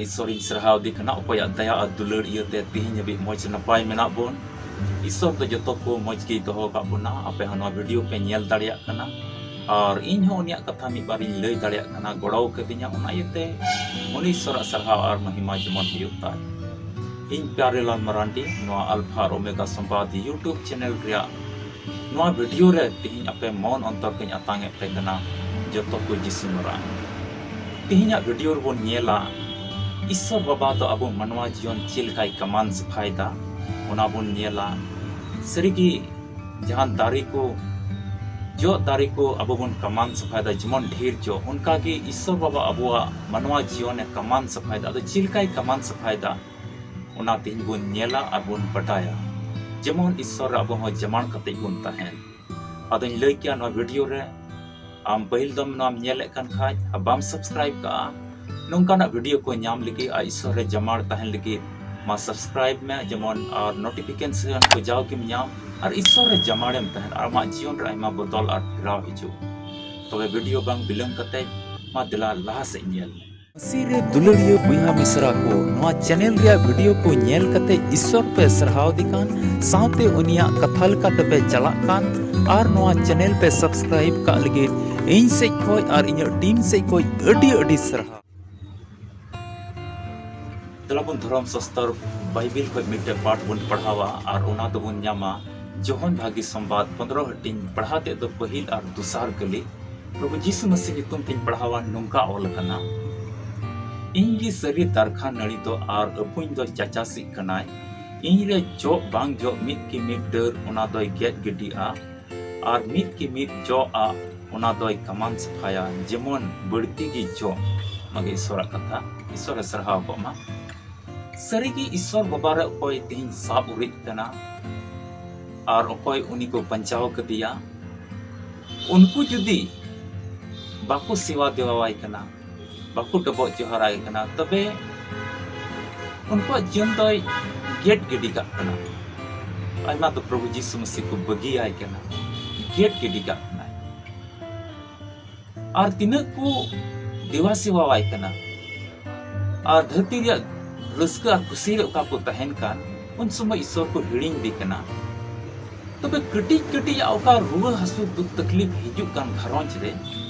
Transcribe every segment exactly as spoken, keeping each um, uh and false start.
ᱤᱥᱥᱚᱨᱤᱧ ᱥᱟᱨᱦᱟᱣᱫᱮ ᱠᱟᱱᱟ, ᱚᱠᱚᱭᱟᱜ ᱫᱟᱭᱟ ᱟᱨ ᱫᱩᱞᱟᱹᱲ ᱤᱭᱟᱹᱛᱮ ᱛᱤᱦᱤᱧ ᱦᱟᱹᱵᱤᱡ ᱢᱚᱡᱽ ᱱᱟᱯᱟᱭ ᱢᱮᱱᱟᱜ ᱵᱚᱱ᱾ ᱤᱥᱥᱚᱨ ᱫᱚ ᱡᱚᱛᱚ ᱠᱚ ᱢᱚᱡᱽ ᱜᱮᱭ ᱫᱚᱦᱚ ᱟᱠᱟᱫ ᱵᱚᱱᱟ᱾ ᱟᱯᱮ ᱦᱚᱸ ᱱᱚᱣᱟ ᱵᱷᱤᱰᱤᱭᱳ ᱯᱮ ᱧᱮᱞ ᱫᱟᱲᱮᱭᱟᱜ ᱠᱟᱱᱟ᱾ ᱟᱨ ᱤᱧ ᱦᱚᱸ ᱩᱱᱤᱭᱟᱜ ᱠᱟᱛᱷᱟ ᱢᱤᱫ ᱵᱟᱨᱤᱧ ᱞᱟᱹᱭ ᱫᱟᱲᱮᱭᱟᱜ ᱠᱟᱱᱟ, ᱜᱚᱲᱚ ᱠᱟᱹᱫᱤᱧᱟ᱾ ᱚᱱᱟ ᱤᱭᱟᱹᱛᱮ ᱩᱱᱤ ᱤᱥᱥᱚᱨᱟᱜ ᱥᱟᱨᱦᱟᱣ ᱟᱨ ᱢᱚᱦᱤᱢᱟ ᱡᱮᱢᱚᱱ ᱦᱩᱭᱩᱜ ᱛᱟᱭ᱾ ᱤᱧ ᱯᱭᱟᱨᱮᱞᱟᱞ ᱢᱟᱨᱟᱱᱰᱤ, ᱱᱚᱣᱟ ᱟᱞᱯᱷᱟ ᱟᱨ ᱳᱢᱮᱜᱟ ᱥᱚᱢᱵᱟᱫ YouTube ᱪᱮᱱᱮᱞ ᱨᱮᱭᱟᱜ ᱱᱚᱣᱟ ᱵᱷᱤᱰᱤᱭᱳ ᱨᱮ ᱛᱤᱦᱤᱧ ᱟᱯᱮ ᱢᱚᱱ ᱚᱱᱛᱚᱨ ᱠᱚᱧ ᱟᱛᱟᱝ ᱮᱫ ᱯᱮ ᱠᱟᱱᱟ, ᱡᱚᱛᱚ ᱠᱚ ᱡᱤᱥᱩ ᱢᱟᱨᱟᱝ᱾ ᱛᱤᱦᱤᱧᱟᱜ ᱵᱷᱤᱰᱤᱭᱳ ᱨᱮᱵᱚᱱ ᱧᱮᱞᱟ, ᱤᱥᱥᱚᱨ ᱵᱟᱵᱟ ᱫᱚ ᱟᱵᱚ ᱢᱟᱱᱣᱟ ᱡᱤᱭᱚᱱ ᱪᱮᱫ ᱞᱮᱠᱟᱭ ᱠᱟᱢᱟᱱ ᱥᱟᱯᱷᱟᱭᱮᱫᱟ, ᱚᱱᱟ ᱵᱚᱱ ᱧᱮᱞᱟ᱾ ᱥᱟᱹᱨᱤᱜᱮ ᱡᱟᱦᱟᱸ ᱫᱟᱨᱮ ᱠᱚ, ᱡᱚ ᱫᱟᱨᱮ ᱠᱚ ᱟᱵᱚ ᱵᱚᱱ ᱠᱟᱢᱟᱱ ᱥᱟᱯᱷᱟᱭᱮᱫᱟ, ᱡᱮᱢᱚᱱ ᱰᱷᱮᱨ ᱡᱚ, ᱚᱱᱠᱟᱜᱮ ᱤᱥᱥᱚᱨ ᱵᱟᱵᱟ ᱟᱵᱚᱣᱟᱜ ᱢᱟᱱᱣᱟ ᱡᱤᱭᱚᱱᱮ ᱠᱟᱢᱟᱱ ᱥᱟᱯᱷᱟᱭᱮᱫᱟ᱾ ᱟᱫᱚ ᱪᱮᱫ ᱞᱮᱠᱟᱭ ᱠᱟᱢᱟᱱ ᱥᱟᱯᱷᱟᱭᱮᱫᱟ, ᱚᱱᱟ ᱛᱮᱦᱮᱧ ᱵᱚᱱ ᱧᱮᱞᱟ ᱟᱨ ᱵᱚᱱ ᱵᱟᱰᱟᱭᱟ᱾ ᱡᱮᱢᱚᱱ ᱤᱥᱥᱚᱨ ᱨᱮ ᱟᱵᱚ ᱦᱚᱸ ᱡᱟᱢᱟᱲ ᱠᱟᱛᱮ ᱵᱚᱱ ᱛᱟᱦᱮᱱ᱾ ᱟᱫᱚᱧ ᱞᱟᱹᱭ ᱠᱮᱭᱟ, ᱱᱚᱣᱟ ᱵᱷᱤᱰᱤᱭᱳ ᱨᱮ ᱟᱢ ᱯᱟᱹᱦᱤᱞ ᱫᱚᱢ ᱱᱚᱣᱟᱢ ᱧᱮᱞᱮᱫ ᱠᱟᱱ ᱠᱷᱟᱡ ᱟᱨ ᱵᱟᱢ ᱥᱟᱵᱥᱠᱨᱟᱭᱤᱵ ᱠᱟᱜᱼᱟ, ᱱᱚᱝᱠᱟᱱᱟᱜ ᱵᱷᱤᱰᱤᱭᱳ ᱠᱚ ᱧᱟᱢ ᱞᱟᱹᱜᱤᱫ ᱟᱨ ᱤᱥᱥᱚᱨ ᱨᱮ ᱡᱟᱢᱟᱲ ᱛᱟᱦᱮᱱ ᱞᱟᱹᱜᱤᱫ ᱢᱟ ᱥᱟᱵᱥᱠᱨᱟᱭᱤᱵ ᱢᱮ, ᱡᱮᱢᱚᱱ ᱟᱨ ᱱᱳᱴᱤᱯᱷᱤᱠᱮᱥᱚᱱ ᱠᱚ ᱡᱟᱣ ᱜᱮᱢ ᱧᱟᱢ ᱟᱨ ᱤᱥᱥᱚᱨ ᱨᱮ ᱡᱟᱢᱟᱲᱮᱢ ᱛᱟᱦᱮᱱ ᱟᱨ ᱟᱢᱟᱜ ᱡᱤᱭᱚᱱ ᱨᱮ ᱟᱭᱢᱟ ᱵᱚᱫᱚᱞ ᱟᱨ ᱯᱷᱮᱨᱟᱣ ᱦᱤᱡᱩᱜ᱾ ᱛᱚᱵᱮ ᱵᱷᱤᱰᱤᱭᱳ ᱵᱟᱝ ᱵᱤᱞᱚᱢ ᱠᱟᱛᱮ ᱢᱟ ᱫᱮᱞᱟ ᱞᱟᱦᱟ ᱥᱮᱫ ᱧᱮᱞ ᱢᱮ᱾ ᱢᱟᱹᱥᱤ ᱨᱮ ᱫᱩᱞᱟᱹᱲᱤᱭᱟᱹ ᱵᱚᱭᱦᱟ ᱢᱤᱥᱨᱟ ᱠᱚ, ᱱᱚᱣᱟ ᱪᱮᱱᱮᱞ ᱨᱮᱭᱟᱜ ᱵᱷᱤᱰᱤᱭᱳ ᱠᱚ ᱧᱮᱞ ᱠᱟᱛᱮ ᱤᱥᱥᱚᱨ ᱯᱮ ᱥᱟᱨᱦᱟᱣ ᱫᱮ ᱠᱟᱱ, ᱥᱟᱶᱛᱮ ᱩᱱᱤᱭᱟᱜ ᱠᱟᱛᱷᱟ ᱞᱮᱠᱟ ᱛᱮᱯᱮ ᱪᱟᱞᱟᱜ ᱠᱟᱱ ᱟᱨ ᱱᱚᱣᱟ ᱪᱮᱱᱮᱞ ᱯᱮ ᱥᱟᱵᱥᱠᱨᱟᱭᱤᱵ ᱠᱟᱜ ᱞᱟᱹᱜᱤᱫ ᱤᱧ ᱥᱮᱡ ᱠᱷᱚᱡ ᱟᱨ ᱤᱧᱟᱹᱜ ᱴᱤᱢ ᱥᱮᱡ ᱠᱷᱚᱡ ᱟᱹᱰᱤ ᱟᱹᱰᱤ ᱥᱟᱨᱦᱟᱣ᱾ ᱫᱮᱞᱟ ᱵᱚᱱ ᱫᱷᱚᱨᱚᱢ ᱥᱟᱥᱛᱚᱨ ᱵᱟᱭᱵᱮᱞ ᱠᱷᱚᱡ ᱢᱤᱫᱴᱮᱡ ᱯᱟᱴ ᱵᱚᱱ ᱯᱟᱲᱦᱟᱣᱟ ᱟᱨ ᱚᱱᱟ ᱫᱚᱵᱚᱱ ᱧᱟᱢᱟ ᱡᱳᱦᱟᱱ ᱵᱷᱟᱹᱜᱤ ᱥᱚᱢᱵᱟᱫ ᱯᱚᱱᱫᱽᱨᱚ ᱦᱟᱹᱴᱤᱧ, ᱯᱟᱲᱦᱟᱣ ᱛᱮᱫ ᱫᱚ ᱯᱟᱹᱦᱤᱞ ᱟᱨ ᱫᱚᱥᱟᱨ ᱠᱟᱹᱞᱤ᱾ ᱯᱨᱚᱵᱷᱩ ᱡᱤᱥᱩ ᱢᱟᱹᱥᱤ ᱧᱩᱛᱩᱢ ᱛᱤᱧ ᱯᱟᱲᱦᱟᱣᱟ, ᱱᱚᱝᱠᱟ ᱚᱞ ᱟᱠᱟᱱᱟ, "ᱤᱧ ᱜᱮ ᱥᱟᱹᱨᱤ ᱫᱟᱨᱠᱷᱟ ᱱᱟᱹᱲᱤ ᱫᱚ ᱟᱨ ᱟᱹᱯᱩᱧ ᱫᱚ ᱪᱟᱪᱟᱥᱤᱡ ᱠᱟᱱᱟᱭ᱾ ᱤᱧ ᱨᱮ ᱡᱚᱜ ᱵᱟᱝ ᱡᱚᱜ ᱢᱤᱫ ᱠᱤ ᱢᱤᱫ ᱰᱟᱹᱨ ᱚᱱᱟ ᱫᱚᱭ ᱜᱮᱫ ᱜᱤᱰᱤᱜᱼᱟ, ᱟᱨ ᱢᱤᱫ ᱠᱤ ᱢᱤᱫ ᱡᱚᱜᱼᱟ ᱚᱱᱟ ᱫᱚᱭ ᱠᱟᱢᱟᱱ ᱥᱟᱯᱷᱟᱭᱟ, ᱡᱮᱢᱚᱱ ᱵᱟᱹᱲᱛᱤ ᱜᱮ ᱡᱚᱜ᱾" ᱚᱱᱟᱜᱮ ᱤᱥᱚᱨᱟᱜ ᱠᱟᱛᱷᱟ᱾ ᱤᱥᱚᱨᱮ ᱥᱟᱨᱦᱟᱣ ᱠᱚᱜ ᱢᱟ᱾ ᱥᱟᱹᱨᱤᱜᱮ ᱤᱥᱚᱨ ᱵᱟᱵᱟ ᱨᱮ ᱚᱠᱚᱭ ᱛᱮᱦᱮᱧ ᱥᱟᱵ ᱩᱨᱤᱡ ᱠᱟᱱᱟ ᱟᱨ ᱚᱠᱚᱭ ᱩᱱᱤ ᱠᱚ ᱵᱟᱧᱪᱟᱣ ᱠᱟᱫᱮᱭᱟ, ᱩᱱᱠᱩ ᱡᱩᱫᱤ ᱵᱟᱠᱚ ᱥᱮᱣᱟ ᱫᱮᱣᱟᱣᱟᱭ ᱠᱟᱱᱟ, ᱵᱟᱠᱚ ᱰᱚᱵᱚᱜ ᱡᱚᱦᱟᱨᱟᱭ ᱠᱟᱱᱟ, ᱛᱚᱵᱮ ᱩᱱᱠᱩᱣᱟᱜ ᱡᱤᱭᱚᱱ ᱫᱚᱭ ᱜᱮᱫ ᱜᱤᱰᱤ ᱠᱟᱜ ᱠᱟᱱᱟ᱾ ᱟᱭᱢᱟ ᱫᱚ ᱯᱨᱚᱵᱷᱩ ᱡᱤᱥᱩ ᱢᱟᱹᱥᱤ ᱠᱚ ᱵᱟᱹᱜᱤᱭᱟᱭ ᱠᱟᱱᱟ, ᱜᱮᱫ ᱜᱤᱰᱤ ᱠᱟᱜ ᱠᱟᱱᱟᱭ᱾ ᱟᱨ ᱛᱤᱱᱟᱹᱜ ᱠᱚ ᱫᱮᱣᱟ ᱥᱮᱣᱟᱣᱟᱭ ᱠᱟᱱᱟ, ᱟᱨ ᱫᱷᱟᱹᱨᱛᱤ ᱨᱮᱭᱟᱜ ᱨᱟᱹᱥᱠᱟᱹ ᱟᱨ ᱠᱩᱥᱤ ᱨᱮ ᱚᱠᱟ ᱠᱚ ᱛᱟᱦᱮᱱ ᱠᱟᱱ, ᱩᱱ ᱥᱚᱢᱚᱭ ᱤᱥᱥᱚᱨ ᱠᱚ ᱦᱤᱲᱤᱧ ᱤᱫᱤ ᱠᱟᱱᱟ᱾ ᱛᱚᱵᱮ ᱠᱟᱹᱴᱤᱡ ᱠᱟᱹᱴᱤᱡ ᱟᱜ ᱚᱠᱟ ᱨᱩᱣᱟᱹ ᱦᱟᱹᱥᱩ ᱫᱩᱠ ᱛᱟᱠᱞᱤᱯ ᱦᱤᱡᱩᱜ ᱠᱟᱱ ᱜᱷᱟᱨᱚᱸᱡᱽ ᱨᱮ,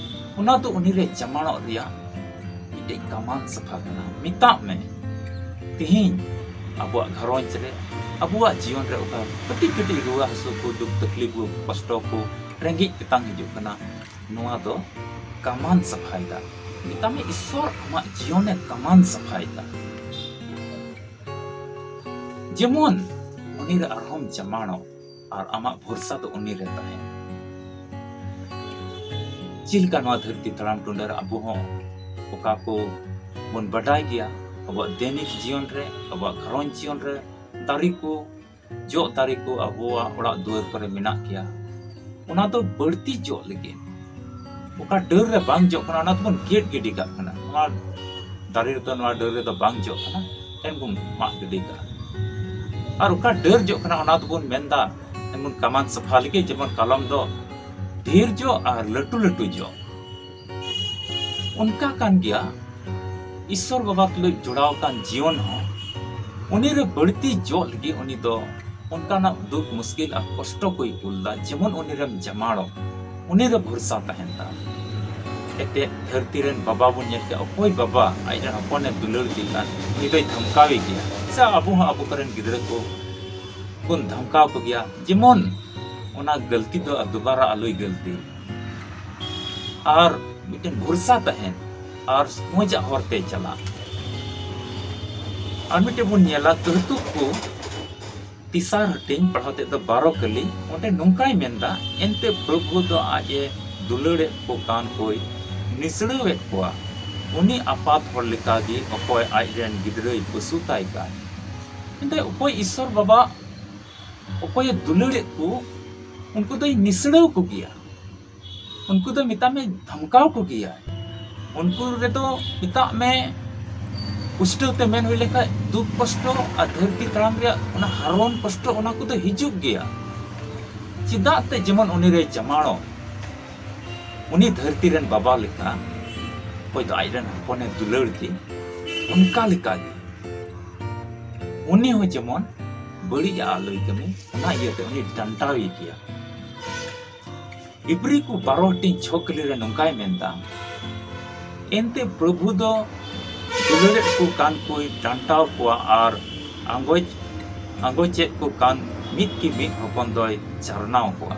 ᱚᱱᱟ ᱫᱚ ᱩᱱᱤ ᱨᱮ ᱡᱟᱢᱟᱲᱚᱜ ᱨᱮᱭᱟᱜ ᱢᱤᱫᱴᱮᱡ ᱠᱟᱢᱟᱱ ᱥᱟᱯᱷᱟ ᱠᱟᱱᱟ᱾ ᱢᱮᱛᱟᱜ ᱢᱮ, ᱛᱤᱦᱤᱧ ᱟᱵᱚᱣᱟᱜ ᱜᱷᱟᱨᱚᱸᱡᱽ ᱨᱮ, ᱟᱵᱚᱣᱟᱜ ᱡᱤᱭᱚᱱ ᱨᱮ ᱚᱠᱟ ᱠᱟᱹᱴᱤᱡ ᱠᱟᱹᱴᱤᱡ ᱨᱩᱣᱟᱹ ᱦᱟᱹᱥᱩ ᱠᱚ, ᱫᱩᱠ ᱛᱟᱠᱞᱤᱯ ᱠᱚ, ᱠᱚᱥᱴᱚ ᱠᱚ, ᱨᱮᱸᱜᱮᱡ ᱛᱮᱛᱟᱝ ᱦᱤᱡᱩᱜ ᱠᱟᱱᱟ, ᱱᱚᱣᱟ ᱫᱚ ᱠᱟᱢᱟᱱ ᱥᱟᱯᱷᱟᱭᱮᱫᱟ᱾ ᱢᱮᱛᱟᱜ ᱢᱮ, ᱤᱥᱥᱚᱨ ᱟᱢᱟᱜ ᱡᱤᱭᱚᱱᱮ ᱠᱟᱢᱟᱱ ᱥᱟᱯᱷᱟᱭᱮᱫᱟ᱾ ᱡᱮᱢᱚᱱ ᱩᱱᱤ ᱨᱮ ᱟᱨᱦᱚᱸᱢ ᱡᱟᱢᱟᱲᱚᱜ ᱟᱨ ᱟᱢᱟᱜ ᱵᱷᱚᱨᱥᱟ ᱫᱚ ᱩᱱᱤ ᱨᱮ ᱛᱟᱦᱮᱱ᱾ ᱪᱮᱫ ᱞᱮᱠᱟ ᱱᱚᱣᱟ ᱫᱷᱟᱹᱨᱛᱤ ᱛᱟᱲᱟᱢ ᱴᱩᱸᱰᱟᱹ ᱨᱮ ᱟᱵᱚ ᱦᱚᱸ ᱚᱠᱟ ᱠᱚ ᱵᱚᱱ ᱵᱟᱰᱟᱭ ᱜᱮᱭᱟ, ᱟᱵᱚᱣᱟᱜ ᱫᱮᱱᱤᱠ ᱡᱤᱭᱚᱱ ᱨᱮ, ᱟᱵᱚᱣᱟᱜ ᱜᱷᱟᱨᱚᱸᱡᱽ ᱡᱤᱭᱚᱱ ᱨᱮ ᱫᱟᱨᱮ ᱠᱚ, ᱡᱚᱜ ᱫᱟᱨᱮ ᱠᱚ ᱟᱵᱚᱣᱟᱜ ᱚᱲᱟᱜ ᱫᱩᱣᱟᱹᱨ ᱠᱚᱨᱮ ᱢᱮᱱᱟᱜ ᱜᱮᱭᱟ, ᱚᱱᱟ ᱫᱚ ᱵᱟᱹᱲᱛᱤ ᱡᱚᱜ ᱞᱟᱹᱜᱤᱫ ᱚᱠᱟ ᱰᱟᱹᱨ ᱨᱮ ᱵᱟᱝ ᱡᱚᱜ ᱠᱟᱱᱟ, ᱚᱱᱟ ᱫᱚᱵᱚᱱ ᱜᱮᱫ ᱜᱤᱰᱤ ᱠᱟᱜ ᱠᱟᱱᱟ᱾ ᱱᱚᱣᱟ ᱫᱟᱨᱮ ᱨᱮᱫᱚ, ᱱᱚᱣᱟ ᱰᱟᱹᱨ ᱨᱮᱫᱚ ᱵᱟᱝ ᱡᱚᱜ ᱠᱟᱱᱟ, ᱮᱱ ᱵᱚᱱ ᱢᱟᱜ ᱜᱤᱰᱤ ᱠᱟᱜᱼᱟ᱾ ᱟᱨ ᱚᱠᱟ ᱰᱟᱹᱨ ᱡᱚᱜ ᱠᱟᱱᱟ, ᱚᱱᱟ ᱫᱚᱵᱚᱱ ᱢᱮᱱᱫᱟ, ᱮᱱ ᱵᱚᱱ ᱠᱟᱢᱟᱱ ᱥᱟᱯᱷᱟ ᱞᱟᱹᱜᱤᱫ, ᱡᱮᱢᱚᱱ ᱠᱟᱞᱚᱢ ᱫᱚ ᱰᱷᱮᱨ ᱡᱚᱜ ᱟᱨ ᱞᱟᱹᱴᱩ ᱞᱟᱹᱴᱩ ᱡᱚᱜ᱾ ᱚᱱᱠᱟ ᱠᱟᱱ ᱜᱮᱭᱟ, ᱤᱥᱥᱚᱨ ᱵᱟᱵᱟ ᱛᱩᱞᱩᱡ ᱡᱚᱲᱟᱣ ᱟᱠᱟᱱ ᱡᱤᱭᱚᱱ ᱦᱚᱸ ᱩᱱᱤ ᱨᱮ ᱵᱟᱹᱲᱛᱤ ᱡᱚᱜ ᱞᱟᱹᱜᱤᱫ ᱩᱱᱤ ᱫᱚ ᱚᱱᱠᱟᱱᱟᱜ ᱫᱩᱠ ᱢᱩᱥᱠᱤᱞ ᱟᱨ ᱠᱚᱥᱴᱚ ᱠᱚᱭ ᱠᱩᱞ ᱫᱟ, ᱡᱮᱢᱚᱱ ᱩᱱᱤ ᱨᱮᱢ ᱡᱟᱢᱟᱲᱚᱜ, ᱩᱱᱤ ᱨᱮ ᱵᱷᱚᱨᱥᱟ ᱛᱟᱦᱮᱱ ᱛᱟᱢ᱾ ᱮᱱᱛᱮᱫ ᱫᱷᱟᱹᱨᱛᱤ ᱨᱮᱱ ᱵᱟᱵᱟ ᱵᱚᱱ ᱧᱮᱞ ᱠᱮᱫ, ᱚᱠᱚᱭ ᱵᱟᱵᱟ ᱟᱡ ᱨᱮᱱ ᱦᱚᱯᱚᱱᱮ ᱫᱩᱞᱟᱹᱲ ᱫᱮ ᱠᱟᱱ, ᱩᱱᱤ ᱫᱚᱭ ᱫᱷᱟᱢᱠᱟᱣᱮ ᱜᱮᱭᱟ᱾ ᱥᱮ ᱟᱵᱚ ᱦᱚᱸ ᱟᱵᱚ ᱠᱚᱨᱮᱱ ᱜᱤᱫᱽᱨᱟᱹ ᱠᱚ ᱵᱚᱱ ᱫᱷᱟᱢᱠᱟᱣ ᱠᱚ ᱜᱮᱭᱟ, ᱡᱮᱢᱚᱱ ᱚᱱᱟ ᱜᱟᱹᱞᱛᱤ ᱫᱚ ᱟᱨ ᱫᱩᱵᱟᱨᱟ ᱟᱞᱚᱭ ᱜᱟᱹᱞᱛᱤ᱾ ᱟᱨ ᱢᱤᱫᱴᱮᱱ ᱵᱷᱚᱨᱥᱟ ᱛᱟᱦᱮᱱ ᱟᱨ ᱢᱚᱡᱟᱜ ᱦᱚᱨ ᱛᱮ ᱪᱟᱞᱟᱜ᱾ ᱟᱨ ᱢᱤᱫᱴᱮᱱ ᱵᱚᱱ ᱧᱮᱞᱟ, ᱠᱟᱹᱦᱛᱩᱠ ᱠᱚ ᱛᱮᱥᱟᱨ ᱦᱟᱹᱴᱤᱧ ᱯᱟᱲᱦᱟᱣ ᱛᱮᱫ ᱫᱚ ᱵᱟᱨᱚ ᱠᱟᱹᱞᱤ, ᱚᱸᱰᱮ ᱱᱚᱝᱠᱟᱭ ᱢᱮᱱᱫᱟ, ᱮᱱᱛᱮ ᱯᱨᱚᱵᱷᱩ ᱫᱚ ᱟᱡ ᱮ ᱫᱩᱞᱟᱹᱲᱮᱫ ᱠᱚ ᱠᱟᱱ ᱠᱚᱭ ᱱᱤᱥᱲᱟᱹᱣᱮᱫ ᱠᱚᱣᱟ᱾ ᱩᱱᱤ ᱟᱯᱟᱛ ᱦᱚᱲ ᱞᱮᱠᱟᱜᱮ ᱚᱠᱚᱭ ᱟᱡ ᱨᱮᱱ ᱜᱤᱫᱽᱨᱟᱹᱭ ᱯᱟᱹᱥᱩᱛᱟᱭ ᱠᱟᱱ᱾ ᱮᱱᱛᱮ ᱚᱠᱚᱭ ᱤᱥᱥᱚᱨ ᱵᱟᱵᱟ ᱚᱠᱚᱭᱮ ᱫᱩᱞᱟᱹᱲᱮᱫ ᱠᱚ, ᱩᱱᱠᱩ ᱫᱚᱭ ᱱᱤᱥᱲᱟᱹᱣ ᱠᱚᱜᱮᱭᱟ᱾ ᱩᱱᱠᱩ ᱫᱚ ᱢᱮᱛᱟᱜ ᱢᱮ ᱫᱷᱟᱢᱠᱟᱣ ᱠᱚᱜᱮᱭᱟᱭ᱾ ᱩᱱᱠᱩ ᱨᱮᱫᱚ ᱢᱮᱛᱟᱜ ᱢᱮ ᱯᱩᱥᱴᱟᱹᱣ ᱛᱮ ᱢᱮᱱ ᱦᱩᱭ ᱞᱮᱱᱠᱷᱟᱱ ᱫᱩᱠ ᱠᱚᱥᱴᱚ ᱟᱨ ᱫᱷᱟᱹᱨᱛᱤ ᱛᱟᱲᱟᱢ ᱨᱮᱭᱟᱜ ᱚᱱᱟ ᱦᱟᱨᱚᱱ ᱠᱚᱥᱴᱚ, ᱚᱱᱟ ᱠᱚᱫᱚ ᱦᱤᱡᱩᱜ ᱜᱮᱭᱟ᱾ ᱪᱮᱫᱟᱜ ᱛᱮ ᱡᱮᱢᱚᱱ ᱩᱱᱤ ᱨᱮ ᱡᱟᱢᱟᱲᱚ, ᱩᱱᱤ ᱫᱷᱟᱹᱨᱛᱤ ᱨᱮᱱ ᱵᱟᱵᱟ ᱞᱮᱠᱟ, ᱚᱠᱚᱭ ᱫᱚ ᱟᱡ ᱨᱮᱱ ᱦᱚᱯᱚᱱᱮ ᱫᱩᱞᱟᱹᱲ ᱫᱮ, ᱚᱱᱠᱟ ᱞᱮᱠᱟᱜᱮ ᱩᱱᱤ ᱦᱚᱸ ᱡᱮᱢᱚᱱ ᱵᱟᱹᱲᱤᱡ ᱟᱜ ᱟᱞᱚᱭ ᱠᱟᱹᱢᱤ, ᱚᱱᱟ ᱤᱭᱟᱹᱛᱮ ᱩᱱᱤ ᱰᱟᱱᱴᱟᱣᱮ ᱜᱮᱭᱟ᱾ ᱤᱵᱨᱤ ᱠᱚ ᱵᱟᱨᱚ ᱦᱟᱹᱴᱤᱧ ᱪᱷᱚ ᱠᱟᱹᱞᱤ ᱨᱮ ᱱᱚᱝᱠᱟᱭ ᱢᱮᱱᱫᱟ, ᱮᱱᱛᱮ ᱯᱨᱚᱵᱷᱩ ᱫᱚ ᱫᱩᱞᱟᱹᱲᱮᱫ ᱠᱚ ᱠᱟᱱ ᱠᱚᱭ ᱰᱟᱱᱴᱟᱣ ᱠᱚᱣᱟ ᱟᱨ ᱟᱸᱜᱚᱪ, ᱟᱸᱜᱚᱪᱮᱫ ᱠᱚ ᱠᱟᱱ ᱢᱤᱫ ᱠᱤ ᱢᱤᱫ ᱦᱚᱯᱚᱱ ᱫᱚᱭ ᱪᱟᱨᱱᱟᱣ ᱠᱚᱣᱟ᱾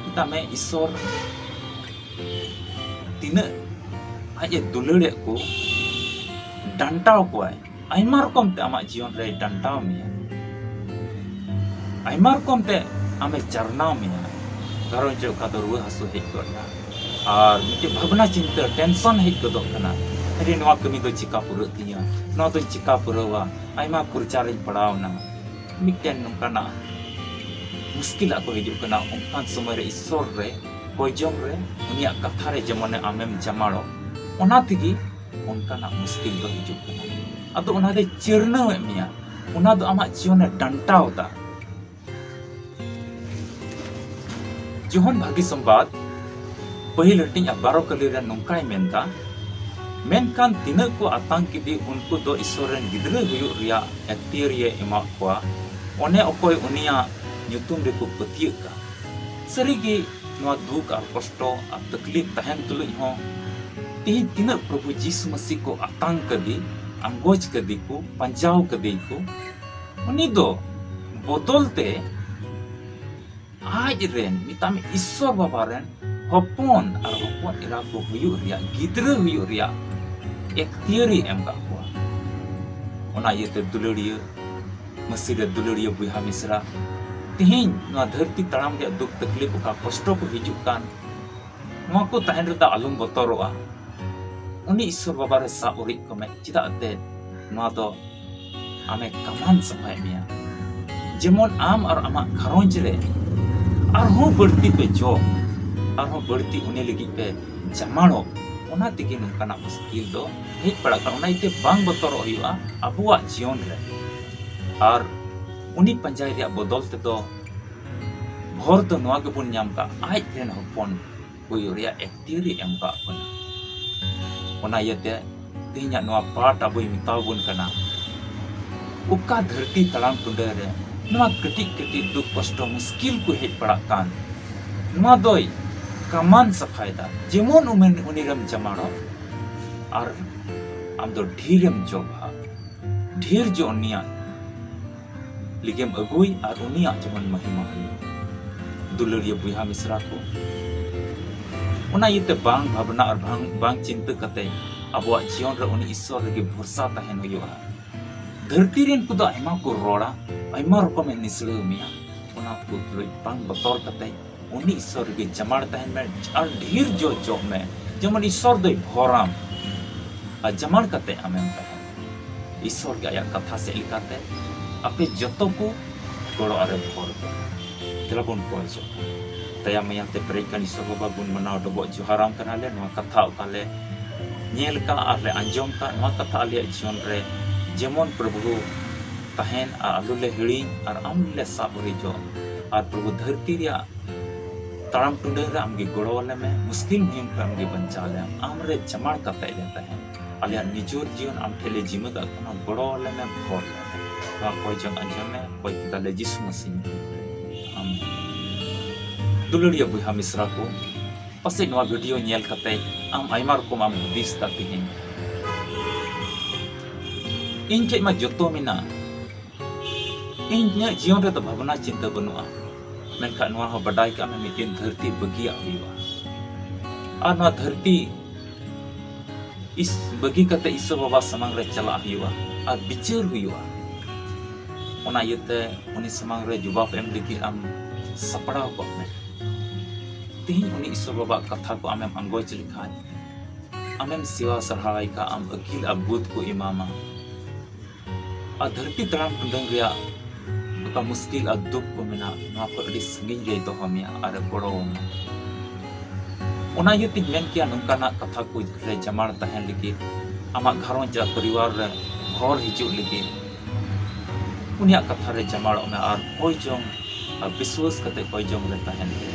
ᱢᱮᱛᱟᱜ ᱢᱮ, ᱤᱥᱚᱨ ᱛᱤᱱᱟᱹᱜ ᱟᱡ ᱮ ᱫᱩᱞᱟᱹᱲᱮᱫ ᱠᱚ, ᱰᱟᱱᱴᱟᱣ ᱠᱚᱣᱟᱭ᱾ ᱟᱭᱢᱟ ᱨᱚᱠᱚᱢ ᱛᱮ ᱟᱢᱟᱜ ᱡᱤᱭᱚᱱ ᱨᱮᱭ ᱰᱟᱱᱴᱟᱣ ᱢᱮᱭᱟ, ᱟᱭᱢᱟ ᱨᱚᱠᱚᱢ ᱛᱮ ᱟᱢᱮ ᱪᱟᱨᱱᱟᱣ ᱢᱮᱭᱟ᱾ ᱜᱷᱟᱨᱚᱸᱡᱽ ᱨᱮ ᱚᱠᱟ ᱫᱚ ᱨᱩᱣᱟᱹ ᱦᱟᱹᱥᱩ ᱦᱮᱡ ᱜᱚᱫ ᱮᱱᱟ, ᱟᱨ ᱢᱤᱫᱴᱮᱡ ᱵᱷᱟᱵᱽᱱᱟ ᱪᱤᱱᱛᱟᱹ, ᱴᱮᱱᱥᱚᱱ ᱦᱮᱡ ᱜᱚᱫᱚᱜ ᱠᱟᱱᱟ, ᱟᱨᱮ, ᱱᱚᱣᱟ ᱠᱟᱹᱢᱤ ᱫᱚ ᱪᱤᱠᱟ ᱯᱩᱨᱟᱹᱜ ᱛᱤᱧᱟ, ᱱᱚᱣᱟ ᱫᱚᱧ ᱪᱤᱠᱟ ᱯᱩᱨᱟᱹᱣᱟ, ᱟᱭᱢᱟ ᱯᱨᱚᱪᱟᱨᱤᱧ ᱯᱟᱲᱟᱣ ᱮᱱᱟ᱾ ᱢᱤᱫᱴᱮᱱ ᱱᱚᱝᱠᱟᱱᱟᱜ ᱢᱩᱥᱠᱤᱞᱟᱜ ᱠᱚ ᱦᱤᱡᱩᱜ ᱠᱟᱱᱟ᱾ ᱚᱱᱠᱟᱱ ᱥᱚᱢᱚᱭ ᱨᱮ ᱤᱥᱥᱚᱨ ᱨᱮ ᱠᱚᱭᱡᱚᱢ ᱨᱮ, ᱩᱱᱤᱭᱟᱜ ᱠᱟᱛᱷᱟ ᱨᱮ ᱡᱮᱢᱚᱱᱮ ᱟᱢᱮᱢ ᱡᱟᱢᱟᱲᱚᱜ, ᱚᱱᱟ ᱛᱮᱜᱮ ᱚᱱᱠᱟᱱᱟᱜ ᱢᱩᱥᱠᱤᱞ ᱫᱚ ᱦᱤᱡᱩᱜ ᱠᱟᱱᱟ᱾ ᱟᱫᱚ ᱚᱱᱟ ᱫᱚᱭ ᱪᱤᱨᱱᱟᱹᱣᱮᱫ ᱢᱮᱭᱟ, ᱚᱱᱟ ᱫᱚ ᱟᱢᱟᱜ ᱡᱤᱭᱚᱱᱮ ᱰᱟᱱᱴᱟᱣ ᱮᱫᱟ᱾ ᱡᱚᱦᱚᱱ ᱵᱷᱟᱹᱜᱤ ᱥᱚᱢᱵᱟᱫ ᱯᱟᱹᱦᱤᱞ ᱦᱟᱹᱴᱤᱧ ᱟᱨ ᱵᱟᱨᱚ ᱠᱟᱹᱞᱤ ᱨᱮ ᱱᱚᱝᱠᱟᱭ ᱢᱮᱱᱫᱟ, ᱢᱮᱱᱠᱷᱟᱱ ᱛᱤᱱᱟᱹᱜ ᱠᱚ ᱟᱛᱟᱝ ᱠᱮᱫᱮ, ᱩᱱᱠᱩ ᱫᱚ ᱤᱥᱥᱚᱨ ᱨᱮᱱ ᱜᱤᱫᱽᱨᱟᱹ ᱦᱩᱭᱩᱜ ᱨᱮᱭᱟᱜ ᱮᱠᱛᱤᱭᱟᱹᱨᱤᱭᱮ ᱮᱢᱟᱫ ᱠᱚᱣᱟ, ᱚᱱᱮ ᱚᱠᱚᱭ ᱩᱱᱤᱭᱟᱜ ᱧᱩᱛᱩᱢ ᱨᱮᱠᱚ ᱯᱟᱹᱛᱭᱟᱹᱜ ᱠᱟᱱ᱾ ᱥᱟᱹᱨᱤᱜᱮ ᱱᱚᱣᱟ ᱫᱩᱠ ᱟᱨ ᱠᱚᱥᱴᱚ ᱟᱨ ᱛᱟᱠᱞᱤᱯ ᱛᱟᱦᱮᱱ ᱛᱩᱞᱩᱡ ᱦᱚᱸ ᱛᱮᱦᱮᱧ ᱛᱤᱱᱟᱹᱜ ᱯᱨᱚᱵᱷᱩ ᱡᱤᱥᱩ ᱢᱟᱹᱥᱤ ᱠᱚ ᱟᱛᱟᱝ ᱠᱟᱫᱮ, ᱟᱸᱜᱚᱪ ᱠᱟᱫᱮ ᱠᱚ, ᱯᱟᱸᱡᱟᱣ ᱠᱟᱫᱮ ᱠᱚ, ᱩᱱᱤ ᱫᱚ ᱵᱚᱫᱚᱞ ᱛᱮ ᱟᱡ ᱨᱮᱱ, ᱢᱮᱛᱟᱜ ᱢᱮ, ᱤᱥᱥᱚᱨ ᱵᱟᱵᱟ ᱨᱮᱱ ᱦᱚᱯᱚᱱ ᱟᱨ ᱦᱚᱯᱚᱱ ᱮᱨᱟ ᱠᱚ ᱦᱩᱭᱩᱜ ᱨᱮᱭᱟᱜ, ᱜᱤᱫᱽᱨᱟᱹ ᱦᱩᱭᱩᱜ ᱨᱮᱭᱟᱜ ᱮᱠᱛᱤᱭᱟᱹᱨᱤ ᱮᱢ ᱠᱟᱜ ᱠᱚᱣᱟ᱾ ᱚᱱᱟ ᱤᱭᱟᱹᱛᱮ ᱫᱩᱞᱟᱹᱲᱤᱭᱟᱹ ᱢᱟᱹᱥᱤ ᱨᱮ ᱫᱩᱞᱟᱹᱲᱤᱭᱟᱹ ᱵᱚᱭᱦᱟ ᱢᱤᱥᱨᱟ, ᱛᱮᱦᱮᱧ ᱱᱚᱣᱟ ᱫᱷᱟᱹᱨᱛᱤ ᱛᱟᱲᱟᱢ ᱨᱮᱭᱟᱜ ᱫᱩᱠ ᱛᱟᱠᱞᱤᱯ, ᱚᱠᱟ ᱠᱚᱥᱴᱚ ᱠᱚ ᱦᱤᱡᱩᱜ ᱠᱟᱱ, ᱱᱚᱣᱟ ᱠᱚ ᱛᱟᱦᱮᱱ ᱨᱮᱫᱚ ᱟᱞᱚᱢ ᱵᱚᱛᱚᱨᱚᱜᱼᱟ᱾ ᱩᱱᱤ ᱤᱥᱥᱚᱨ ᱵᱟᱵᱟ ᱨᱮ ᱥᱟᱵ ᱩᱨᱤᱡ ᱠᱚᱢᱮ, ᱪᱮᱫᱟᱜ ᱛᱮ ᱱᱚᱣᱟ ᱫᱚ ᱟᱢᱮ ᱠᱟᱢᱟᱱ ᱥᱟᱯᱷᱟᱭᱮᱫ ᱢᱮᱭᱟ᱾ ᱡᱮᱢᱚᱱ ᱟᱢ ᱟᱨ ᱟᱢᱟᱜ ᱜᱷᱟᱨᱚᱸᱡᱽ ᱨᱮ ᱟᱨᱦᱚᱸ ᱵᱟᱹᱲᱛᱤ ᱯᱮ ᱡᱚᱢ, ᱟᱨᱦᱚᱸ ᱵᱟᱹᱲᱛᱤ ᱩᱱᱤ ᱞᱟᱹᱜᱤᱫ ᱯᱮ ᱡᱟᱢᱟᱲᱚᱜ, ᱚᱱᱟ ᱛᱮᱜᱮ ᱱᱚᱝᱠᱟᱱᱟᱜ ᱢᱩᱥᱠᱤᱞ ᱫᱚ ᱦᱮᱡ ᱯᱟᱲᱟᱜ ᱠᱟᱱᱟ᱾ ᱚᱱᱟ ᱤᱭᱟᱹᱛᱮ ᱵᱟᱝ ᱵᱚᱛᱚᱨᱚᱜ ᱦᱩᱭᱩᱜᱼᱟ ᱟᱵᱚᱣᱟᱜ ᱡᱤᱭᱚᱱ ᱨᱮ᱾ ᱟᱨ ᱩᱱᱤ ᱯᱟᱸᱡᱟᱭ ᱨᱮᱭᱟᱜ ᱵᱚᱫᱚᱞ ᱛᱮᱫᱚ ᱵᱷᱚᱨ ᱫᱚ ᱱᱚᱣᱟ ᱜᱮᱵᱚᱱ ᱧᱟᱢ ᱠᱟᱜ, ᱟᱡ ᱨᱮᱱ ᱦᱚᱯᱚᱱ ᱦᱩᱭᱩᱜ ᱨᱮᱭᱟᱜ ᱮᱠᱛᱤᱭᱟᱹᱨᱤ ᱮᱢ ᱠᱟᱜ ᱵᱚᱱᱟ᱾ ᱚᱱᱟ ᱤᱭᱟᱹᱛᱮ ᱛᱮᱦᱮᱧᱟᱜ ᱱᱚᱣᱟ ᱯᱟᱴ ᱟᱵᱚᱭ ᱢᱮᱛᱟᱣ ᱵᱚᱱ ᱠᱟᱱᱟ, ᱚᱠᱟ ᱫᱷᱟᱹᱨᱛᱤ ᱛᱟᱲᱟᱢ ᱴᱩᱰᱟᱹ ᱨᱮ ᱱᱚᱣᱟ ᱠᱟᱹᱴᱤᱡ ᱠᱟᱹᱴᱤᱡ ᱫᱩᱠ ᱠᱚᱥᱴᱚ ᱢᱩᱥᱠᱤᱞ ᱠᱚ ᱦᱮᱡ ᱯᱟᱲᱟᱜ ᱠᱟᱱ, ᱱᱚᱣᱟ ᱫᱚᱭ ᱠᱟᱢᱟᱱ ᱥᱟᱯᱷᱟᱭᱮᱫᱟ᱾ ᱡᱮᱢᱚᱱ ᱩᱢᱮᱨ ᱩᱱᱤ ᱨᱮᱢ ᱡᱟᱢᱟᱲᱚᱜ ᱟᱨ ᱟᱢ ᱫᱚ ᱰᱷᱮᱨᱮᱢ ᱡᱚᱵᱷᱟ, ᱰᱷᱮᱨ ᱡᱚ ᱩᱱᱤᱭᱟᱜ ᱞᱟᱹᱜᱤᱫ ᱮᱢ ᱟᱹᱜᱩᱭ ᱟᱨ ᱩᱱᱤᱭᱟᱜ ᱡᱮᱢᱚᱱ ᱢᱚᱦᱤᱢᱟ ᱦᱩᱭᱩᱜ᱾ ᱫᱩᱞᱟᱹᱲᱤᱭᱟᱹ ᱵᱚᱭᱦᱟ ᱢᱤᱥᱨᱟ ᱠᱚ, ᱚᱱᱟ ᱤᱭᱟᱹᱛᱮ ᱵᱟᱝ ᱵᱷᱟᱵᱽᱱᱟ ᱟᱨ ᱵᱟᱝ, ᱵᱟᱝ ᱪᱤᱱᱛᱟᱹ ᱠᱟᱛᱮ ᱟᱵᱚᱣᱟᱜ ᱡᱤᱭᱚᱱ ᱨᱮ ᱩᱱᱤ ᱤᱥᱥᱚᱨ ᱨᱮᱜᱮ ᱵᱷᱚᱨᱥᱟ ᱛᱟᱦᱮᱱ ᱦᱩᱭᱩᱜᱼᱟ᱾ ᱫᱷᱟᱹᱨᱛᱤ ᱨᱮᱱ ᱠᱚᱫᱚ ᱟᱭᱢᱟ ᱠᱚ ᱨᱚᱲᱟ, ᱟᱭᱢᱟ ᱨᱚᱠᱚᱢᱮ ᱱᱤᱥᱲᱟᱹᱣ ᱢᱮᱭᱟ, ᱚᱱᱟ ᱠᱚ ᱛᱩᱞᱩᱡ ᱵᱟᱝ ᱵᱚᱛᱚᱨ ᱠᱟᱛᱮ ᱩᱱᱤ ᱤᱥᱥᱚᱨ ᱨᱮᱜᱮ ᱡᱟᱢᱟᱲ ᱛᱟᱦᱮᱱ ᱢᱮ ᱟᱨ ᱰᱷᱮᱨ ᱡᱚ ᱡᱚᱜ ᱢᱮ, ᱡᱮᱢᱚᱱ ᱤᱥᱥᱚᱨ ᱫᱚᱭ ᱵᱷᱚᱨᱟᱢ ᱟᱨ ᱡᱟᱢᱟᱲ ᱠᱟᱛᱮ ᱟᱢᱮᱢ ᱛᱟᱦᱮᱱ᱾ ᱤᱥᱥᱚᱨ ᱜᱮ ᱟᱭᱟᱜ ᱠᱟᱛᱷᱟ ᱥᱮᱫ ᱞᱮᱠᱟᱛᱮ ᱟᱯᱮ ᱡᱚᱛᱚ ᱠᱚ ᱜᱚᱲᱚ ᱟᱨᱮ ᱵᱷᱚᱨ ᱯᱮ᱾ ᱫᱮᱞᱟ ᱵᱚᱱ ᱠᱚᱭ ᱡᱚᱝ᱾ ᱫᱟᱭᱟ ᱢᱟᱭᱟ ᱛᱮ ᱯᱮᱨᱮᱡ ᱠᱟᱱ ᱤᱥᱥᱚᱨ ᱵᱟᱵᱟ ᱵᱚᱱ ᱢᱟᱱᱟᱣ ᱰᱚᱵᱚᱜ ᱡᱚᱦᱟᱨᱟᱢ ᱠᱟᱱᱟᱞᱮ᱾ ᱱᱚᱣᱟ ᱠᱟᱛᱷᱟ ᱚᱠᱟ ᱞᱮ ᱧᱮᱞ ᱠᱟᱜ ᱟᱨ ᱞᱮ ᱟᱸᱡᱚᱢ ᱠᱟᱜ, ᱱᱚᱣᱟ ᱠᱟᱛᱷᱟ ᱟᱞᱮᱭᱟᱜ ᱡᱤᱭᱚᱱ ᱨᱮ ᱡᱮᱢᱚᱱ ᱯᱨᱚᱵᱷᱩ ᱛᱟᱦᱮᱱ ᱟᱨ ᱟᱞᱚ ᱞᱮ ᱦᱤᱲᱤᱧ ᱟᱨ ᱟᱢ ᱞᱮ ᱥᱟᱵ ᱦᱚᱨᱤᱡᱚᱜ ᱟᱨ ᱯᱨᱚᱵᱷᱩ ᱫᱷᱟᱹᱨᱛᱤ ᱨᱮᱭᱟᱜ ᱛᱟᱲᱟᱢ ᱴᱩᱰᱟᱹᱝ ᱨᱮ ᱟᱢᱜᱮ ᱜᱚᱲᱚ ᱟᱞᱮ ᱢᱮ, ᱢᱩᱥᱠᱤᱞ ᱢᱩᱦᱤᱢ ᱠᱷᱚᱱ ᱟᱢᱜᱮ ᱵᱟᱧᱪᱟᱣ ᱞᱮᱢ, ᱟᱢ ᱨᱮ ᱡᱟᱢᱟᱲ ᱠᱟᱛᱮ ᱞᱮ ᱛᱟᱦᱮᱱ᱾ ᱟᱞᱮᱭᱟᱜ ᱱᱤᱡᱚᱨ ᱡᱤᱭᱚᱱ ᱟᱢ ᱴᱷᱮᱱ ᱞᱮ ᱡᱤᱢᱟᱹ ᱠᱟᱜ ᱠᱟᱱᱟ, ᱜᱚᱲᱚ ᱟᱞᱮ ᱢᱮ, ᱵᱷᱚᱨ ᱞᱮ ᱢᱮ᱾ ᱱᱚᱣᱟ ᱠᱚᱭ ᱡᱚᱝ ᱟᱸᱡᱚᱢ ᱢᱮ, ᱠᱚᱭ ᱠᱮᱫᱟᱞᱮ ᱡᱤᱥᱩ ᱢᱟᱹᱥᱤ ᱧᱩᱛᱩᱢ ᱛᱮ᱾ ᱟᱢᱮᱱ᱾ ᱫᱩᱞᱟᱹᱲᱤᱭᱟᱹ ᱵᱚᱭᱦᱟ ᱢᱤᱥᱨᱟ ᱠᱚ, ᱯᱟᱥᱮᱡ ᱱᱚᱣᱟ ᱵᱷᱤᱰᱤᱭᱳ ᱧᱮᱞ ᱠᱟᱛᱮ ᱟᱢ ᱟᱭᱢᱟ ᱨᱚᱠᱚᱢ ᱟᱢ ᱦᱩᱫᱤᱥ ᱫᱟ ᱛᱮᱦᱮᱧ᱾ ᱤᱧ ᱴᱷᱮᱡ ᱢᱟ ᱡᱚᱛᱚ ᱢᱮᱱᱟᱜ, ᱤᱧᱟᱹᱜ ᱡᱤᱭᱚᱱ ᱨᱮᱫᱚ ᱵᱷᱟᱵᱽᱱᱟ ᱪᱤᱱᱛᱟᱹ ᱵᱟᱹᱱᱩᱜᱼᱟ, ᱢᱮᱱᱠᱷᱟᱱ ᱱᱚᱣᱟ ᱦᱚᱸ ᱵᱟᱰᱟᱭ ᱠᱟᱜ ᱢᱮ, ᱢᱤᱫᱴᱮᱱ ᱫᱷᱟᱹᱨᱛᱤ ᱵᱟᱹᱜᱤᱭᱟᱜ ᱦᱩᱭᱩᱜᱼᱟ᱾ ᱟᱨ ᱱᱚᱣᱟ ᱫᱷᱟᱹᱨᱛᱤ ᱤᱥ-, ᱵᱟᱹᱜᱤ ᱠᱟᱛᱮ ᱤᱥᱥᱚᱨ ᱵᱟᱵᱟ ᱥᱟᱢᱟᱝ ᱨᱮ ᱪᱟᱞᱟᱜ ᱦᱩᱭᱩᱜᱼᱟ ᱟᱨ ᱵᱤᱪᱟᱹᱨ ᱦᱩᱭᱩᱜᱼᱟ᱾ ᱚᱱᱟ ᱤᱭᱟᱹᱛᱮ ᱩᱱᱤ ᱥᱟᱢᱟᱝ ᱨᱮ ᱡᱚᱵᱟᱵ ᱮᱢ ᱞᱟᱹᱜᱤᱫ ᱟᱢ ᱥᱟᱯᱲᱟᱣ ᱠᱚᱜ ᱢᱮ᱾ ᱛᱮᱦᱮᱧ ᱩᱱᱤ ᱤᱥᱥᱚᱨ ᱵᱟᱵᱟᱣᱟᱜ ᱠᱟᱛᱷᱟ ᱠᱚ ᱟᱢᱮᱢ ᱟᱸᱜᱚᱪ ᱞᱮᱠᱷᱟᱱ, ᱟᱢᱮᱢ ᱥᱮᱣᱟ ᱥᱟᱨᱦᱟᱣᱟᱭ ᱠᱷᱟᱱ, ᱟᱢ ᱟᱹᱠᱤᱞ ᱟᱨ ᱵᱩᱫᱷ ᱠᱚ ᱮᱢᱟᱢᱟ᱾ ᱟᱨ ᱫᱷᱟᱹᱨᱛᱤ ᱛᱟᱲᱟᱢ ᱴᱩᱰᱟᱹᱝ ᱨᱮᱭᱟᱜ ᱚᱠᱟ ᱢᱩᱥᱠᱤᱞ ᱟᱨ ᱫᱩᱠ ᱠᱚ ᱢᱮᱱᱟᱜ, ᱱᱚᱣᱟ ᱠᱷᱚᱱ ᱟᱹᱰᱤ ᱥᱟᱺᱜᱤᱧ ᱨᱮᱭ ᱫᱚᱦᱚ ᱢᱮᱭᱟ ᱟᱨᱮ ᱜᱚᱲᱚ ᱟᱢᱟ᱾ ᱚᱱᱟ ᱤᱭᱟᱹᱛᱮᱧ ᱢᱮᱱ ᱠᱮᱭᱟ, ᱱᱚᱝᱠᱟᱱᱟᱜ ᱠᱟᱛᱷᱟ ᱠᱚ ᱨᱮ ᱡᱟᱢᱟᱲ ᱛᱟᱦᱮᱱ ᱞᱟᱹᱜᱤᱫ, ᱟᱢᱟᱜ ᱜᱷᱟᱨᱚᱸᱡᱽ ᱟᱨ ᱯᱚᱨᱤᱵᱟᱨ ᱨᱮ ᱦᱚᱨ ᱦᱤᱡᱩᱜ ᱞᱟᱹᱜᱤᱫ, ᱩᱱᱤᱭᱟᱜ ᱠᱟᱛᱷᱟ ᱨᱮ ᱡᱟᱢᱟᱲᱚᱜ ᱢᱮ ᱟᱨ ᱠᱚᱭ ᱡᱚᱝ ᱟᱨ ᱵᱤᱥᱣᱟᱹᱥ ᱠᱟᱛᱮ ᱠᱚᱭ ᱡᱚᱝ ᱨᱮ ᱛᱟᱦᱮᱱ ᱯᱮ,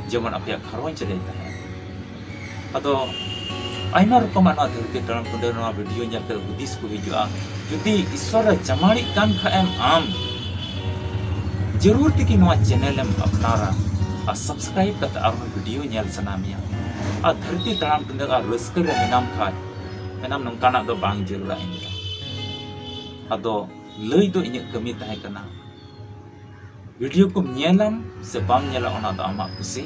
ᱡᱮᱢᱚᱱ ᱟᱯᱮᱭᱟᱜ ᱜᱷᱟᱨᱚᱸᱡᱽ ᱨᱮ ᱛᱟᱦᱮᱱ᱾ ᱟᱫᱚ ᱟᱭᱢᱟ ᱨᱚᱠᱚᱢᱟᱜ ᱱᱚᱣᱟ ᱫᱷᱟᱹᱨᱛᱤ ᱛᱟᱲᱟᱢ ᱴᱩᱰᱟᱹ ᱱᱚᱣᱟ ᱵᱷᱤᱰᱤᱭᱳ ᱧᱮᱞ ᱠᱟᱛᱮ ᱦᱩᱫᱤᱥ ᱠᱚ ᱦᱤᱡᱩᱜᱼᱟ᱾ ᱡᱩᱫᱤ ᱤᱥᱥᱚᱨᱮ ᱡᱟᱢᱟᱲᱤᱜ ᱠᱟᱱ ᱠᱷᱟᱡ ᱮᱢ ᱟᱢ, ᱡᱟᱹᱨᱩᱲ ᱛᱮᱜᱮ ᱱᱚᱣᱟ ᱪᱮᱱᱮᱞ ᱮᱢ ᱟᱯᱱᱟᱨᱟ ᱟᱨ ᱥᱟᱵᱥᱠᱨᱟᱭᱤᱵ ᱠᱟᱛᱮ ᱟᱨᱦᱚᱸ ᱵᱷᱤᱰᱤᱭᱳ ᱧᱮᱞ ᱥᱟᱱᱟ ᱢᱮᱭᱟ᱾ ᱟᱨ ᱫᱷᱟᱹᱨᱛᱤ ᱛᱟᱲᱟᱢ ᱴᱩᱰᱟᱹ ᱟᱨ ᱨᱟᱹᱥᱠᱟᱹ ᱨᱮ ᱢᱮᱱᱟᱢ ᱠᱷᱟᱡ, ᱢᱮᱱᱟᱢ ᱱᱚᱝᱠᱟᱱᱟᱜ ᱫᱚ ᱵᱟᱝ ᱡᱟᱹᱨᱩᱲᱟ ᱤᱧ ᱫᱚ᱾ ᱟᱫᱚ ᱞᱟᱹᱭ ᱫᱚ ᱤᱧᱟᱹᱜ ᱠᱟᱹᱢᱤ ᱛᱟᱦᱮᱸ ᱠᱟᱱᱟ᱾ ᱵᱷᱤᱰᱤᱭᱳ ᱠᱚᱢ ᱧᱮᱞᱟᱢ ᱥᱮ ᱵᱟᱢ ᱧᱮᱞᱟ, ᱚᱱᱟ ᱫᱚ ᱟᱢᱟᱜ ᱠᱩᱥᱤ᱾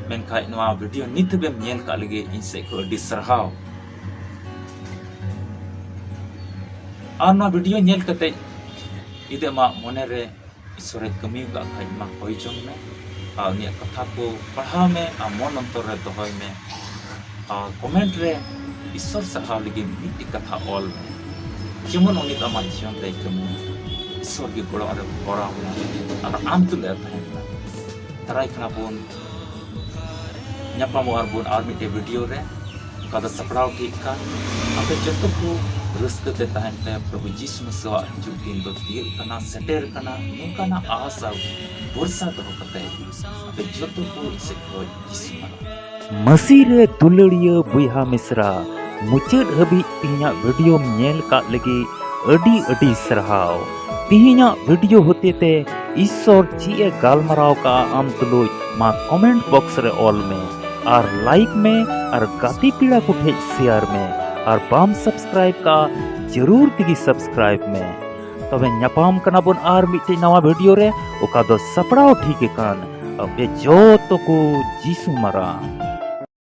ᱢᱮᱱᱠᱷᱟᱡ ᱱᱚᱣᱟ ᱵᱷᱤᱰᱤᱭᱳ ᱱᱤᱛ ᱦᱟᱹᱵᱤᱡ ᱮᱢ ᱧᱮᱞ ᱠᱟᱜ ᱞᱟᱹᱜᱤᱫ ᱤᱧ ᱥᱮᱫ ᱠᱷᱚᱱ ᱟᱹᱰᱤ ᱥᱟᱨᱦᱟᱣ᱾ ᱟᱨ ᱱᱚᱣᱟ ᱵᱷᱤᱰᱤᱭᱳ ᱧᱮᱞ ᱠᱟᱛᱮ ᱡᱩᱫᱤ ᱟᱢᱟᱜ ᱢᱚᱱᱮ ᱨᱮ ᱤᱥᱥᱚᱨᱮ ᱠᱟᱹᱢᱤ ᱟᱠᱟᱫ ᱠᱷᱟᱡ ᱢᱟ ᱦᱚᱭ ᱡᱚᱝ ᱢᱮ, ᱟᱨ ᱩᱱᱤᱭᱟᱜ ᱠᱟᱛᱷᱟ ᱠᱚ ᱯᱟᱲᱦᱟᱣ ᱢᱮ ᱟᱨ ᱢᱚᱱ ᱚᱱᱛᱚᱨ ᱨᱮ ᱫᱚᱦᱚᱭ ᱢᱮ᱾ ᱟᱨ ᱠᱚᱢᱮᱱᱴ ᱨᱮ ᱤᱥᱥᱚᱨ ᱥᱟᱨᱦᱟᱣ ᱞᱟᱹᱜᱤᱫ ᱢᱤᱫᱴᱤᱡ ᱠᱟᱛᱷᱟ ᱚᱞ ᱢᱮ, ᱡᱮᱢᱚᱱ ᱩᱱᱤ ᱫᱚ ᱟᱢᱟᱜ ᱡᱤᱭᱚᱱ ᱨᱮᱭ ᱠᱟᱹᱢᱤ᱾ ᱤᱥᱥᱚᱨ ᱜᱮ ᱜᱚᱲᱚ ᱨᱮ ᱜᱚᱲᱚ ᱟᱢᱟ ᱟᱨ ᱟᱢ ᱛᱩᱞᱩᱡ ᱮ ᱛᱟᱦᱮᱱᱟ᱾ ᱫᱟᱨᱟᱭ ᱠᱟᱱᱟ ᱵᱚᱱ ᱧᱟᱯᱟᱢᱚᱜ ᱟᱨ ᱵᱚᱱ ᱟᱨ ᱢᱤᱫᱴᱮᱡ ᱵᱷᱤᱰᱤᱭᱳ ᱨᱮ᱾ ᱚᱠᱟ ᱫᱚ ᱥᱟᱯᱲᱟᱣ ᱴᱷᱤᱠ ᱠᱟᱱ᱾ ᱟᱯᱮ ᱡᱚᱛᱚ ᱠᱚ ᱨᱟᱹᱥᱠᱟᱹ ᱛᱮ ᱛᱟᱦᱮᱱ ᱯᱮ᱾ ᱯᱨᱚᱵᱷᱩ ᱡᱤᱥᱩ ᱢᱟᱥᱤᱦᱟᱜ ᱦᱤᱡᱩᱜ ᱫᱤᱱ ᱫᱚ ᱛᱤᱭᱟᱹᱜ ᱠᱟᱱᱟ, ᱥᱮᱴᱮᱨ ᱠᱟᱱᱟ᱾ ᱱᱚᱝᱠᱟᱱᱟᱜ ᱟᱥ ᱟᱨ ᱵᱷᱚᱨᱥᱟ ᱫᱚᱦᱚ ᱠᱟᱛᱮ ᱟᱯᱮ ᱡᱚᱛᱚ ᱠᱚ ᱤᱧ ᱥᱮᱫ ᱠᱷᱚᱱ ᱡᱤᱥᱩ ᱢᱟᱨᱟᱝ᱾ ᱢᱟᱹᱥᱤ ᱨᱮ ᱫᱩᱞᱟᱹᱲᱤᱭᱟᱹ ᱵᱚᱭᱦᱟ ᱢᱤᱥᱨᱟ, ᱢᱩᱪᱟᱹᱫ ᱦᱟᱹᱵᱤᱡ ᱛᱮᱦᱮᱧᱟᱜ ᱵᱷᱤᱰᱤᱭᱳᱢ ᱧᱮᱞ ᱠᱟᱜ ᱞᱟᱹᱜᱤᱫ ᱟᱹᱰᱤ ᱟᱹᱰᱤ ᱥᱟᱨᱦᱟᱣ᱾ ᱛᱮᱦᱮᱧᱟᱜ ᱵᱷᱤᱰᱤᱭᱳ ᱦᱚᱛᱮᱛᱮ ᱤᱥᱥᱚᱨ ᱪᱮᱫ ᱮ ᱜᱟᱞᱢᱟᱨᱟᱣ ᱠᱟᱜᱼᱟ ᱟᱢ ᱛᱩᱞᱩᱡ, ᱢᱟ ᱠᱚᱢᱮᱱᱴ ᱵᱚᱠᱥ ᱨᱮ ᱚᱞ ᱢᱮ ᱟᱨ ᱞᱟᱭᱤᱠ ᱢᱮ ᱟᱨ ᱜᱟᱛᱮ ᱯᱮᱲᱟ ᱠᱚ ᱴᱷᱮᱡ ᱥᱮᱭᱟᱨ ᱢᱮ ᱟᱨ ᱵᱟᱢ ᱥᱟᱵᱥᱠᱨᱟᱭᱤᱵ ᱠᱟᱜᱼᱟ, ᱡᱟᱹᱨᱩᱲ ᱛᱮᱜᱮ ᱥᱟᱵᱥᱠᱨᱟᱭᱤᱵ ᱢᱮ᱾ ᱛᱚᱵᱮ ᱧᱟᱯᱟᱢ ᱠᱟᱱᱟ ᱵᱚᱱ ᱟᱨ ᱢᱤᱫᱴᱮᱡ ᱱᱟᱣᱟ ᱵᱷᱤᱰᱤᱭᱳ ᱨᱮ, ᱚᱠᱟ ᱫᱚ ᱥᱟᱯᱲᱟᱣ ᱴᱷᱤᱠ ᱟᱠᱟᱱ ᱟᱯᱮ ᱡᱚᱛᱚ ᱠᱚ ᱡᱤᱥᱩ ᱢᱟᱨᱟᱝ᱾